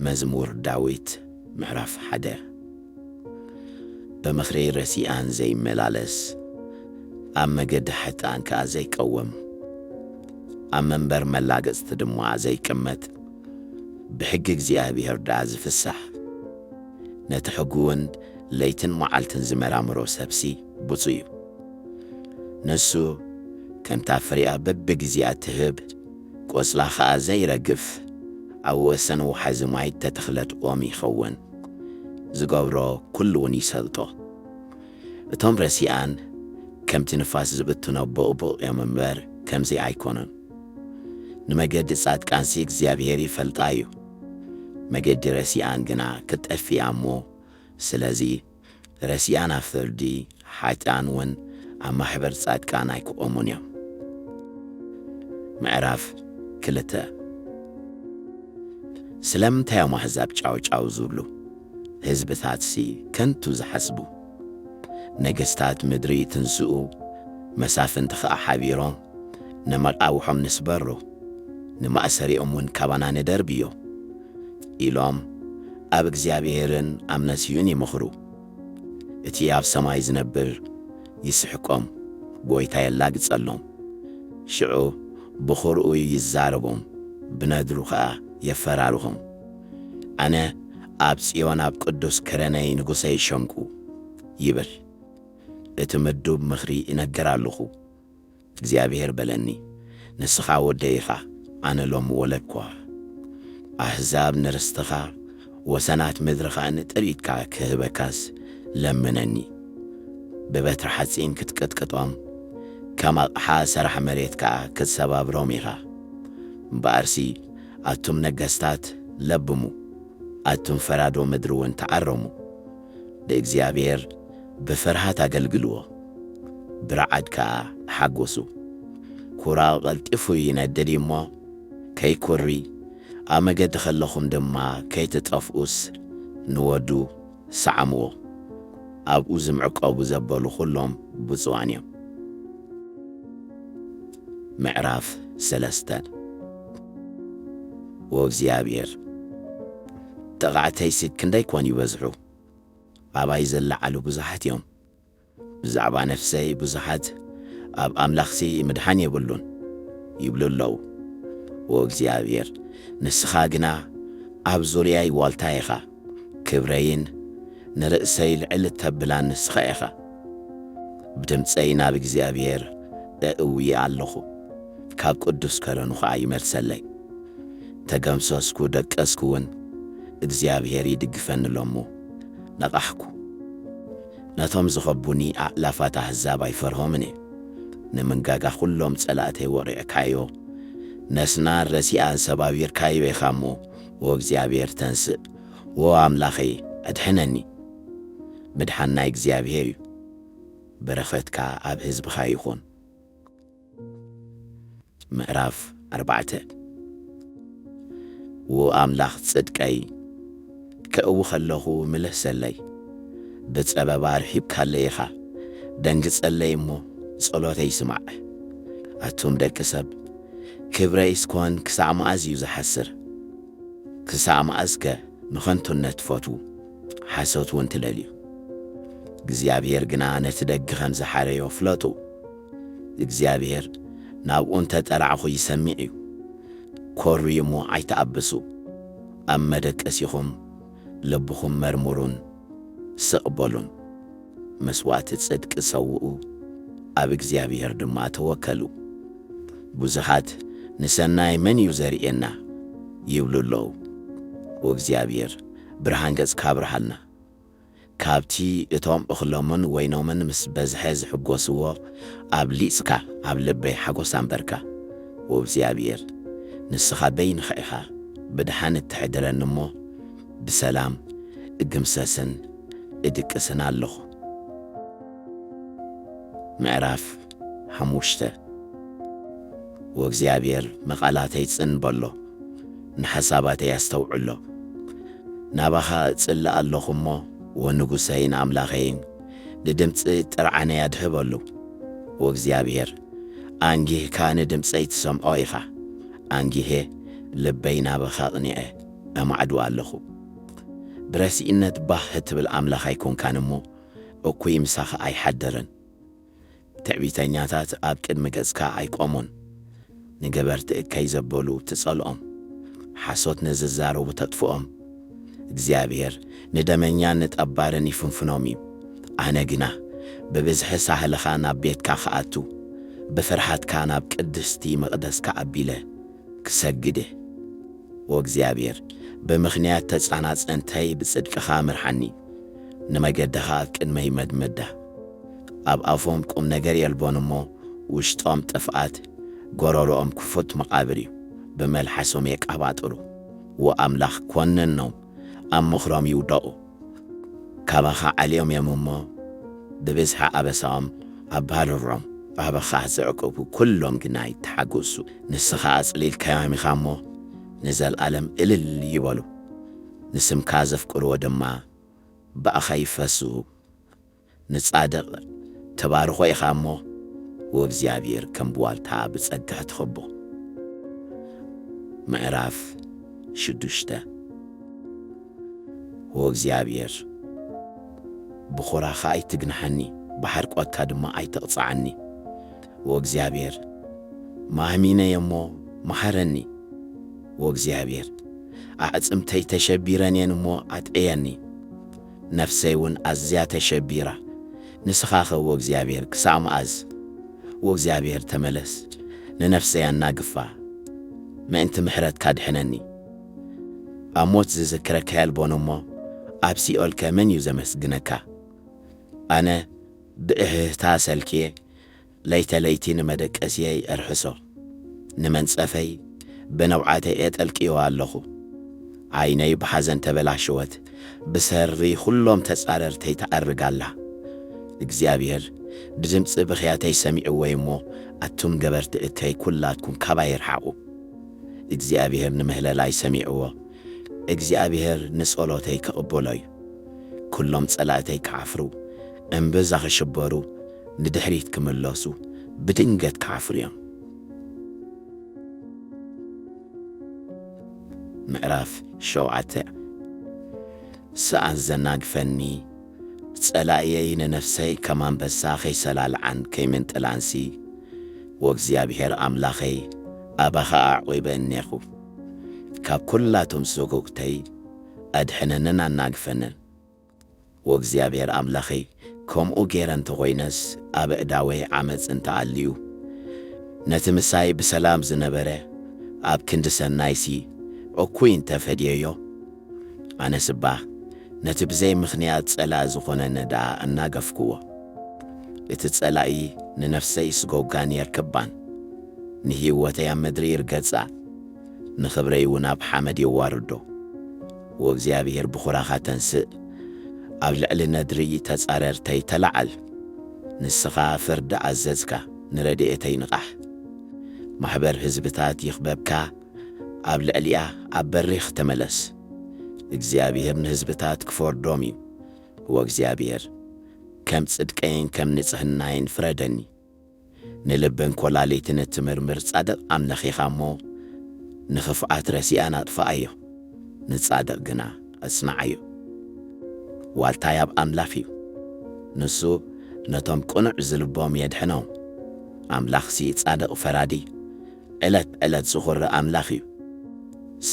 መዝሙር ዳዊት ምዕራፍ ሓደ። ብምኽሪ ረሲኣን ዘይመላለስ፣ ኣብ መገዲ ሓጥኣን ከኣ ዘይቀውም፣ ኣብ መንበር መላገጽቲ ድማ ዘይቅመጥ፣ ብሕጊ እግዚኣብሔር ደኣ ዝፍሳሕ፣ ነቲ ሕጉውን ለይትን መዓልትን ዝመራምሮ ሰብሲ ብፁዕ እዩ። ንሱ ከምታ ፍሬኣ በብግዜኣ ትህብ፣ ቆጽላ ኸኣ ዘይረግፍ፣ ኣብ ወሰን ወሓዚ ማይ እተተኽለት ኦም ይኸውን። ዝገብሮ ኩሉ እውን ይሰልጦ። እቶም ረሲኣን ከምቲ ንፋስ ዝብትኖ ቦቕቦቕ እዮም እምበር፣ ከምዚ ኣይኮኑን። ንመገዲ ጻድቃንሲ እግዚኣብሔር ይፈልጣ እዩ፣ መገዲ ረሲኣን ግና ክትጠፍእ እያ እሞ፣ ስለዚ ረሲኣን ኣብ ፍርዲ፣ ሓጥኣን እውን ኣብ ማሕበር ጻድቃን ኣይክቖሙን እዮም። ምዕራፍ ክልተ። ስለምንታይ እዮም ኣህዛብ ጫው ጫው ዝብሉ? ህዝብታትሲ ከንቱ ዝሓስቡ? ነገስታት ምድሪ ይትንስኡ፣ መሳፍንቲ ኸኣ ሓቢሮም ንመቓውሖም ንስበሮ፣ ንማእሰሪኦም እውን ካባና ንደርብዮ ኢሎም ኣብ እግዚኣብሔርን ኣብ ነስዩን ይመኽሩ። እቲ ኣብ ሰማይ ዝነብር ይስሕቆም፣ ጐይታ የላግጸሎም። ሽዑ ብኹርኡ ይዛረቦም፣ ብነድሩ ኸኣ የፈራርሆም። ኣነ ኣብ ጽዮን ኣብ ቅዱስ ከረነይ ንጉሰይ ሸምኩ ይብል። እቲ ምዱብ ምኽሪ እነግር ኣለኹ። እግዚኣብሔር በለኒ፣ ንስኻ ወደይ ኢኻ፣ ኣነ ሎሚ ወለድኩኻ። ኣህዛብ ንርስትኻ፣ ወሰናት ምድሪ ኸኣ ንጥሪትካ ክህበካስ ለምነኒ። ብበትሪ ሓጺን ክትቅጥቅጦም፣ ከም ኣቕሓ ሰራሕ መሬት ከኣ ክትሰባብሮም ኢኻ። እምበኣርሲ ኣቱም ነገስታት ለብሙ፣ ኣቱም ፈራዶ ምድሪ እውን ተዓረሙ። ንእግዚኣብሔር ብፍርሃት ኣገልግልዎ፣ ብረዓድ ከኣ ተሓጎሱ። ኩራ ቀልጢፉ ይነድድ እዩ እሞ፣ ከይኩሪ፣ ኣብ መገዲ ከለኹም ድማ ከይትጠፍኡስ፣ ንወዱ ሰዓምዎ። ኣብኡ ዝምዕቀቡ ዘበሉ ኹሎም ብፁዓን እዮም። ምዕራፍ ሰለስተ። ወእግዚኣብሔር፣ ጠቓዕተይሲ ክንደይ ኮን ይበዝሑ? ኣባይ ዝለዓሉ ብዙሓት እዮም። ብዛዕባ ነፍሰይ ብዙሓት፣ ኣብ ኣምላኽሲ ምድሓን የብሉን ይብሉ ኣለዉ። ወእግዚኣብሔር፣ ንስኻ ግና ኣብ ዙርያይ ዋልታ ኢኻ፣ ክብረይን ንርእሰይ ልዕል እተብላን ንስኻ ኢኻ። ብድምፀይ ናብ እግዚኣብሔር እእዊ ኣለኹ፣ ካብ ቅዱስ ከረኑ ኸዓ ይመልሰለይ። ተገምሰስኩ ደቀስኩ እውን፣ እግዚኣብሔር ይድግፈኒ እሎ'ሞ ነቓሕኩ። ነቶም ዝኸቡኒ ኣእላፋት ኣህዛብ ኣይፈርሆምን እየ። ንምንጋጋ ኹሎም ጸላእተይ ወቒዕካዮ፣ ነስናን ረሲኣን ሰባቢርካዮ ኢኻ እሞ፣ ዎ እግዚኣብሔር ተንስእ፣ ዎ ኣምላኸይ ኣድሕነኒ። ምድሓን ናይ እግዚኣብሔር እዩ። በረኸትካ ኣብ ህዝብኻ ይኹን። ምዕራፍ ኣርባዕተ። ዎ ኣምላኽ ጽድቀይ፣ ክእዊ ኸለኹ ምለሰለይ። ብጸበባ ኣርሒብካለይ ኢኻ፣ ደንግጸለይ እሞ ጸሎተይ ስማዕ። ኣቱም ደቂ ሰብ፣ ክብረይስ ኮን ክሳዕ መኣዝ እዩ ዝሓስር? ክሳዕ መኣዝከ ንኸንቱነት ትፈትዉ፣ ሓሶት እውን ትደልዩ? እግዚኣብሔር ግና ነቲ ደጊ ኸም ዝሓረዮ ፍለጡ። እግዚኣብሔር ናብኡ እንተ ጠራዕኹ ይሰሚዕ እዩ። ኮርዩ እሞ ኣይትኣብሱ። ኣብ መደቀሲኹም ልብኹም መርምሩን ስቕ በሉን። መስዋእቲ ጽድቂ ሰውኡ፣ ኣብ እግዚኣብሔር ድማ ተወከሉ። ብዙሓት፣ "ንሰናይ መን እዩ ዘርእየና?" ይብሉ ኣለዉ። ወእግዚኣብሔር፣ ብርሃን ገጽካ ኣብርሃልና። ካብቲ እቶም እኽሎምን ወይኖምን ምስ በዝሐ ዝሕጎስዎ ኣብሊጽካ ኣብ ልበይ ሓጎስ ኣንበርካ። ወእግዚኣብሔር፣ ንስኻ በይንኻ ኢኻ ብድሓን እተሕድረኒ እሞ፣ ብሰላም እግምሰስን እድቅስን ኣለኹ። ምዕራፍ ሓሙሽተ። ወእግዚኣብሔር ንቓላተይ ጽን በሎ፣ ንሓሳባተይ ኣስተውዕሎ። ናባኻ እጽሊ ኣለኹ እሞ፣ ወንጉሰይን ኣምላኸይን፣ ንድምጺ ጥርዓነይ ኣድህበሉ። ወእግዚኣብሔር፣ ኣንጊህካ ንድምጸይ ትሰምዖ ኢኻ። ኣንጊሄ ልበይ ናባኻ ኣቕኒዐ፣ እማዕዱ ኣለኹ። ብረሲእነት ባህ እትብል ኣምላኽ ኣይኮንካን እሞ፣ እኩይ ምሳኻ ኣይሓደረን። ትዕቢተኛታት ኣብ ቅድሚ ገጽካ ኣይቆሙን። ንገበርቲ እከይ ዘበሉ ትጸልኦም፣ ሓሶት ንዝዛረቡ ተጥፍኦም። እግዚኣብሔር ንደመኛን ንጠባርን ይፍንፍኖም እዩ። ኣነ ግና ብብዝሒ ሳህልኻ ናብ ቤትካ ክኣቱ፣ ብፍርሃትካ ናብ ቅድስቲ መቕደስካ ኣቢለ ክሰግድ እየ። ወእግዚኣብሔር፣ ብምኽንያት ተጻናጽንተይ ብጽድቅኻ ምርሓኒ፣ ንመገድኻ ኣብ ቅድመይ መድመዳ። ኣብ ኣፎም ቁም ነገር የልቦን እሞ፣ ውሽጦም ጥፍኣት፣ ጎረሮኦም ክፉት መቓብር እዩ። ብመልሓሶም የቃባጥሩ፣ ወኣምላኽ ኮንኖም፣ ኣብ ምኽሮም ይውደቑ። ካባኻ ዓልዮም እዮም እሞ፣ ብብዝሒ ኣበሳኦም ኣባርሮም። ባብኻ ዘዕቁቡ ኩሎም ግና ይተሓጎሱ። ንስኻ ኣጽሊልካዮም ኢኻ እሞ፣ ንዘለኣለም እልል ይበሉ። ንስምካ ዘፍቅርዎ ድማ ብኣኻ ይፈስሁ። ንጻድቕ ትባርኾ ኢኻ እሞ፣ ወእግዚኣብሔር ከም ብዋልታ ብጸጋ ትኸቦ። ምዕራፍ ሽዱሽተ። ወእግዚኣብሔር፣ ብኹራኻ ኣይትግንሓኒ፣ ብሓርቆትካ ድማ ኣይትቕጽዓኒ። ወእግዚኣብሔር፣ ማህሚነየ እሞ መሃረኒ። ወእግዚኣብሔር፣ ኣዕጽምተይ ተሸቢረን እየን እሞ ኣጥዕየኒ። ነፍሰይ እውን ኣዝያ ተሸቢራ። ንስኻኸ ወእግዚኣብሔር ክሳዕ መኣዝ? ወእግዚኣብሔር ተመለስ፣ ንነፍሰይ ኣናግፋ። ምእንቲ ምሕረትካ ድሕነኒ። ኣብ ሞት ዝዝክረካ የልቦን እሞ፣ ኣብ ሲኦልከ መን እዩ ዘመስግነካ? ኣነ ብእህህታ ሰልክየ፣ ለይተ ለይቲ ንመደቀስየይ እርሕሶ። ንመንጸፈይ ብነብዓተይ የጠልቅዮ ኣለኹ። ዓይነይ ብሓዘን ተበላሸወት፣ ብሰሪ ኹሎም ተጻረርተይ ትኣርግ ኣላ። እግዚኣብሔር ብድምጺ ብኽያተይ ሰሚዕዎ እሞ፣ ኣቱም ገበርቲ እከይ ኲላትኩም ካባይ ርሓቑ። እግዚኣብሔር ንምህለላይ ሰሚዕዎ፣ እግዚኣብሔር ንጸሎተይ ክቕበሎ እዩ። ኲሎም ጸላእተይ ክሓፍሩ፣ እምብዛ ክሽበሩ፣ ንድሕሪት ክምለሱ፣ ብድንገት ክሓፍሩ እዮም። ምዕራፍ ሸውዓተ። ስኣን ዘናግፈኒ፣ ጸላእየይ ንነፍሰይ ከም ኣንበሳ ከይሰላልዓን ከይምንጥላንሲ፣ ወእግዚኣብሔር ኣምላኸይ፣ ኣባኻ ኣዕቒበ እኔኹ። ካብ ኲላቶም ሰጎግተይ ኣድሕነንን ኣናግፈንን። ወእግዚኣብሔር ኣምላኸይ፣ ከምኡ ገይረ እንተ ኾይነስ፣ ኣብ ኣእዳወይ ዓመጽ እንተ ኣልዩ፣ ነቲ ምሳይ ብሰላም ዝነበረ ኣብ ክንዲ ሰናይሲ እኩይ እንተ ፈድየዮ፣ ኣነስ እባ ነቲ ብዘይ ምኽንያት ጸላኢ ዝኾነኒ ደኣ ኣናገፍክዎ። እቲ ጸላኢ ንነፍሰይ ስጎጋን የርክባን፣ ንህይወተይ ኣብ ምድሪ ይርገጻ፣ ንኽብረይ እውን ኣብ ሓመድ የዋርዶ። ወእግዚኣብሔር ብኹራኻ ተንስእ፣ ኣብ ልዕሊ ነድሪ ተጻረርተይ ተላዓል። ንስኻ ፍርዲ ኣዘዝካ፣ ንረድኤተይ ንቓሕ። ማሕበር ህዝብታት ይኽበብካ፣ ኣብ ልዕሊኣ ኣብ በሪኽ ተመለስ። እግዚኣብሔር ንህዝብታት ክፈርዶም እዩ። ወእግዚኣብሔር፣ ከም ጽድቀይን ከም ንጽህናይን ፍረደኒ። ንልብን ኰላሊትን እትምርምር ጻድቕ ኣምላኽ ኢኻ እሞ፣ ንኽፍኣት ረሲኣን ኣጥፍኣዮ፣ ንጻድቕ ግና ኣጽንዓዮ። ዋልታይ ኣብ ኣምላኽ እዩ፣ ንሱ ነቶም ቅኑዕ ዝልቦም የድሕኖም። ኣምላኽሲ ጻድቕ ፈራዲ፣ ዕለት ዕለት ዝኹሪ ኣምላኽ እዩ።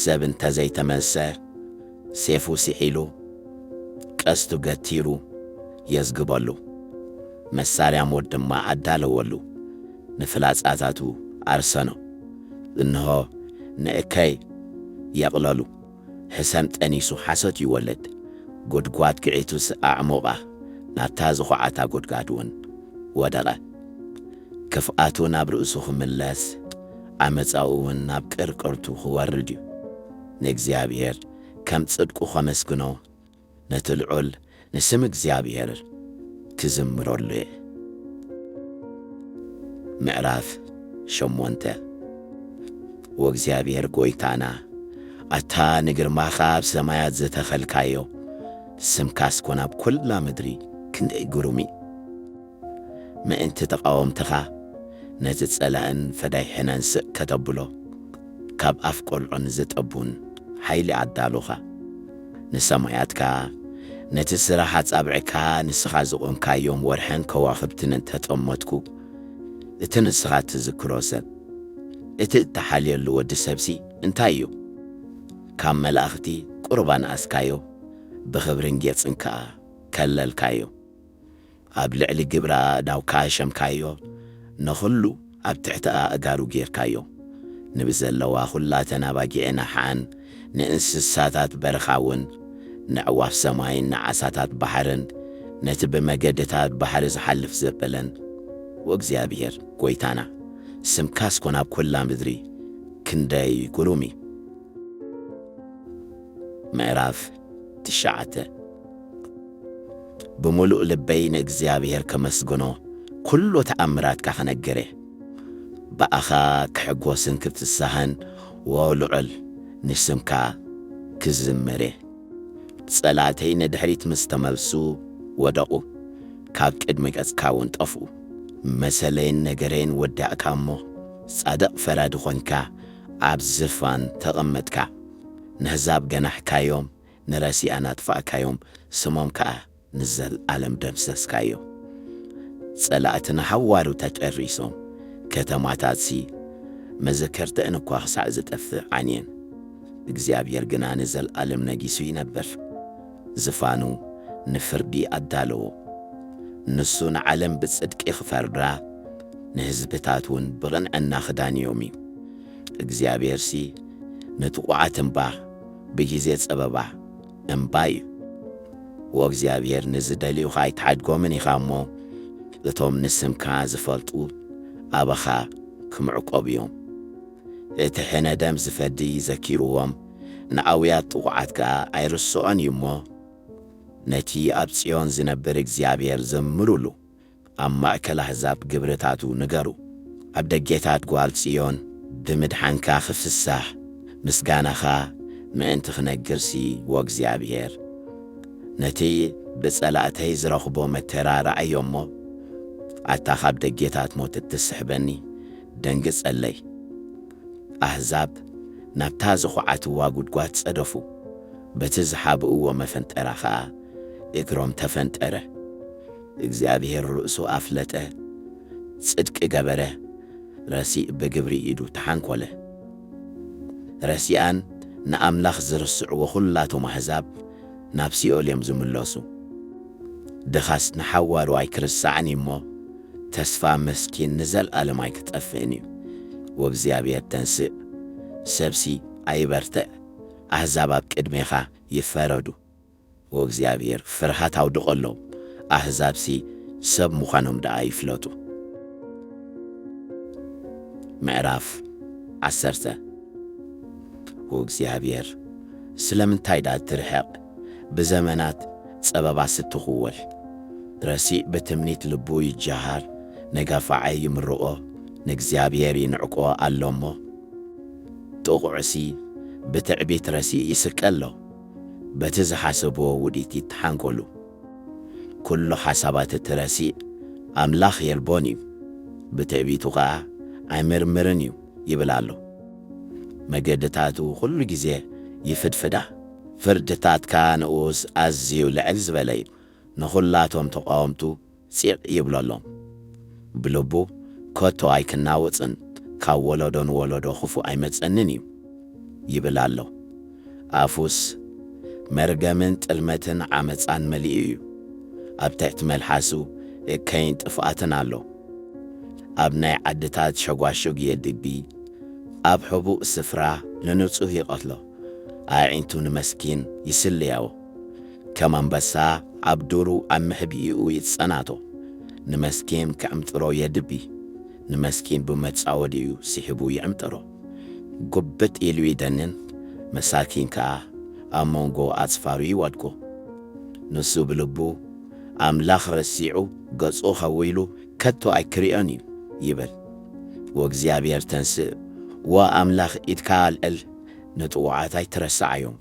ሰብ እንተ ዘይተመልሰ፣ ሴፉ ስሒሉ፣ ቀስቱ ገቲሩ የዝግበሉ፣ መሳርያ ሞት ድማ ኣዳለወሉ፣ ንፍላጻታቱ ኣርሰኖ። እንሆ፣ ንእከይ የቕለሉ፣ ሕሰም ጠኒሱ ሓሶት ይወልድ፣ ጒድጓድ ኪዒቱስ ኣዕሞቓ፣ ናብታ ዝኹዓታ ጒድጓድ እውን ወደቐ። ክፍኣቱ ናብ ርእሱ ኽምለስ፣ ዓመጻኡ እውን ናብ ቅርቅርቱ ኽወርድ እዩ። ንእግዚኣብሔር ከም ጽድቁ ኸመስግኖ፣ ነቲ ልዑል ንስም እግዚኣብሔር ክዝምረሉ እየ። ምዕራፍ ሸሞንተ። ወእግዚኣብሔር ጐይታና፣ ኣታ ንግርማኻ ኣብ ሰማያት ዝተኸልካዮ፣ ስምካስ ኮነ ኣብ ኵላ ምድሪ ክንደይ ግሩም እዩ። ምእንቲ ተቓወምትኻ፣ ነቲ ጸላእን ፈዳይ ሕነን ስቕ ከተብሎ፣ ካብ ኣፍ ቈልዑን ዝጠቡን ሓይሊ ኣዳሎኻ። ንሰማያት ከኣ ነቲ ስራሕ ኣጻብዕካ ንስኻ ዝቖምካዮም ወርሕን ከዋኽብትን እንተጠመትኩ፣ እቲ ንስኻ እትዝክሮ ሰብ፣ እቲ እተሓልየሉ ወዲ ሰብሲ እንታይ እዩ? ካብ መላእኽቲ ቁሩብ ኣንኣስካዮ፣ ብኽብርን ጌጽን ከኣ ከለልካዮ። ኣብ ልዕሊ ግብራ ኣእዳውካ ኣሸምካዮ፣ ንኹሉ ኣብ ትሕቲ ኣእጋሩ ጌርካዮ። ንብዘለዋ ኹላተን ኣባጊዕን ኣሓን፣ ንእንስሳታት በረኻ እውን፣ ነዕዋፍ ሰማይን ንዓሳታት ባሕርን፣ ነቲ ብመገድታት ባሕሪ ዝሓልፍ ዘበለን፣ ወእግዚኣብሔር ጐይታና፣ ስምካስ ኮን ኣብ ኵላ ምድሪ ክንደይ ግሩም እዩ። ምዕራፍ ትሽዓተ። ብምሉእ ልበይ ንእግዚኣብሔር ከመስግኖ፣ ኵሉ ተኣምራትካ ክነግር እየ። ብኣኻ ክሕጐስን ክፍስሃን፣ ወልዑል ንስምካ ክዝምር እየ። ጸላእተይ ንድሕሪት ምስ ተመልሱ ወደቑ፣ ካብ ቅድሚ ገጽካ እውን ጠፍኡ። መሰለይን ነገረይን ወዳእካ እሞ፣ ጻድቕ ፈራዲ ኾንካ፣ ኣብ ዝፋን ተቐመጥካ። ነህዛብ ገናሕካዮም፣ ንረሲኣን ኣጥፋእካዮም፣ ስሞም ከኣ ንዘልኣለም ደምሰስካዮ። ጸላእቲ ንሓዋሩ ተጠሪሶም፣ ከተማታትሲ መዘከርተአን እኳ ክሳዕ ዝጠፍእ ዓንየን። እግዚኣብሔር ግና ንዘልኣለም ነጊሱ ይነብር። ዝፋኑ ንፍርዲ ኣዳለዎ። ንሱ ንዓለም ብጽድቂ ክፈርዳ፣ ንህዝብታት እውን ብቕንዕና ክዳንዮም እዩ። እግዚኣብሔርሲ ንጥቑዓት እምባ፣ ብጊዜ ጸበባ እምባ እዩ። ወእግዚኣብሔር ንዝደልዩኻ ኣይትሓድጎምን ኢኻ እሞ፣ እቶም ንስምካ ዝፈልጡ ኣባኻ ክምዕቆቡ እዮም። እቲ ሕነ ደም ዝፈዲ ዘኪርዎም፣ ንኣውያት ጥቑዓት ከኣ ኣይርስዖን እዩ እሞ፣ ነቲ ኣብ ጽዮን ዝነብር እግዚኣብሔር ዘምሩሉ። ኣብ ማእከል ኣህዛብ ግብርታቱ ንገሩ። ኣብ ደጌታት ጓል ጽዮን ብምድሓንካ ክፍሳህ፣ ምስጋናኻ ምእንቲ ክነግርሲ፣ ወእግዚኣብሔር፣ ነቲ ብጸላእተይ ዝረኽቦ መከራ ረኣዮ እሞ፣ ኣታ ካብ ደጌታት ሞት እትስሕበኒ፣ ደንግጸለይ። ኣህዛብ ናብታ ዝኹዓትዋ ጉድጓድ ጸደፉ፣ በቲ ዝሓብእዎ መፈንጠራ ኸኣ እግሮም ተፈንጠረ። እግዚኣብሔር ርእሱ ኣፍለጠ፣ ጽድቂ ገበረ፣ ረሲእ ብግብሪ ኢዱ ተሓንኮለ። ረሲኣን ንኣምላኽ ዝርስዕዎ ኹላቶም ኣህዛብ ናብ ሲኦል እዮም ዝምለሱ። ድኻስ ንሓዋሩ ኣይክርሳዕን እዩ እሞ፣ ተስፋ መስኪን ንዘልኣለም ኣይክጠፍእን እዩ። ወእግዚኣብሔር ተንስእ፣ ሰብሲ ኣይበርትዕ፣ ኣህዛብ ኣብ ቅድሜኻ ይፈረዱ። ወእግዚኣብሔር ፍርሃት ኣውድቐሎም፣ ኣህዛብሲ ሰብ ምዃኖም ደኣ ይፍለጡ። ምዕራፍ ዓሰርተ። ወእግዚኣብሔር፣ ስለምንታይ ደኣ ትርሕቕ? ብዘመናት ጸበባስ እትኽወል። ረሲእ ብትምኒት ልቡ ይጀሃር፣ ንገፋዓይ ይምርቖ፣ ንእግዚኣብሔር ይንዕቆ ኣሎ እሞ፣ ጥቑዕሲ ብትዕቢት ረሲእ ይስቀ ኣሎ፣ በቲ ዝሓሰብዎ ውዲት ይተሓንኮሉ። ኩሉ ሓሳባት እቲ ረሲእ ኣምላኽ የልቦን እዩ፣ ብትዕቢቱ ኸኣ ኣይምርምርን እዩ ይብል ኣሎ። መገድታቱ ኩሉ ግዜ ይፍድፍዳ፣ ፍርድታትካ ንኡስ ኣዝዩ ልዕል ዝበለ እዩ። ንኹላቶም ተቓወምቱ ጺቕ ይብለሎም። ብልቡ፣ ከቶ ኣይክናወጽን፣ ካብ ወለዶ ንወለዶ ክፉእ ኣይመጸንን እዩ ይብል ኣሎ። ኣፉስ መርገምን ጥልመትን ዓመጻን መሊኡ እዩ። ኣብ ትሕቲ መልሓሱ እከይን ጥፍኣትን ኣሎ። ኣብ ናይ ዓድታት ሸጓሽግ የድቢ፣ ኣብ ሕቡእ ስፍራ ንንጹህ ይቐትሎ። ኣዒንቱ ንመስኪን ይስልያዎ። ከም ኣንበሳ ኣብ ዱሩ ኣብ መሕቢኡ ይጸናቶ። ንመስኪን ክዕምጥሮ የድቢ። ንመስኪን ብመጻወዲኡ ስሒቡ ይዕምጥሮ። ጉብጥ ኢሉ ይደንን፣ መሳኪን ከኣ ኣብ መንጎ ኣጽፋሩ ይወድቁ። ንሱ ብልቡ፣ ኣምላኽ ረሲዑ ገጹ ኸዊሉ ከቶ ኣይክርእዮን እዩ ይብል። ወእግዚኣብሔር ተንስእ፣ ወኣምላኽ ኢድካ ኣልዕል፣ ንጥዉዓት ኣይትረስዓዮም።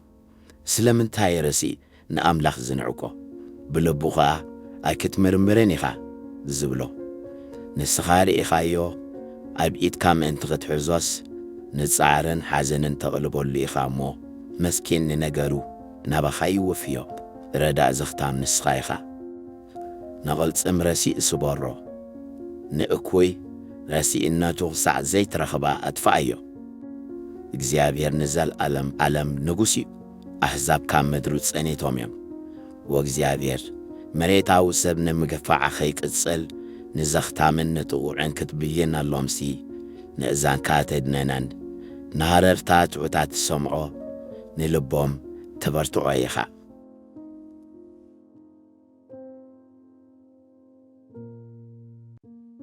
ስለምንታይ ረሲእ ንኣምላኽ ዝንዕቆ? ብልቡ ኸኣ ኣይክትምርምርን ኢኻ ዝብሎ። ንስኻ ርኢኻዮ፣ ኣብ ኢድካ ምእንቲ ክትሕዞስ ንጻዕርን ሓዘንን ተቕልበሉ ኢኻ እሞ፣ መስኪን ንነገሩ ናባኻ ይወፍዮ። ረዳእ ዘኽታም ንስኻ ኢኻ። ንቕልጽም ረሲእ ስበሮ። ንእኩይ ረሲእነቱ ክሳዕ ዘይትረኽባ ኣጥፍኣዮ። እግዚኣብሔር ንዘለኣለም ዓለም ንጉስ እዩ። ኣህዛብ ካብ ምድሩ ጸኒቶም እዮም። ወእግዚኣብሔር መሬታዊ ሰብ ንምግፋዓ ኸይቅጽል ንዘኽታምን ንጥዑዕን ክትብይነሎምሲ ንእዛንካ ተድነነን። ንሃረርታ ትሑታት ትሰምዖ ንልቦም ተበርትዖ ኢኻ።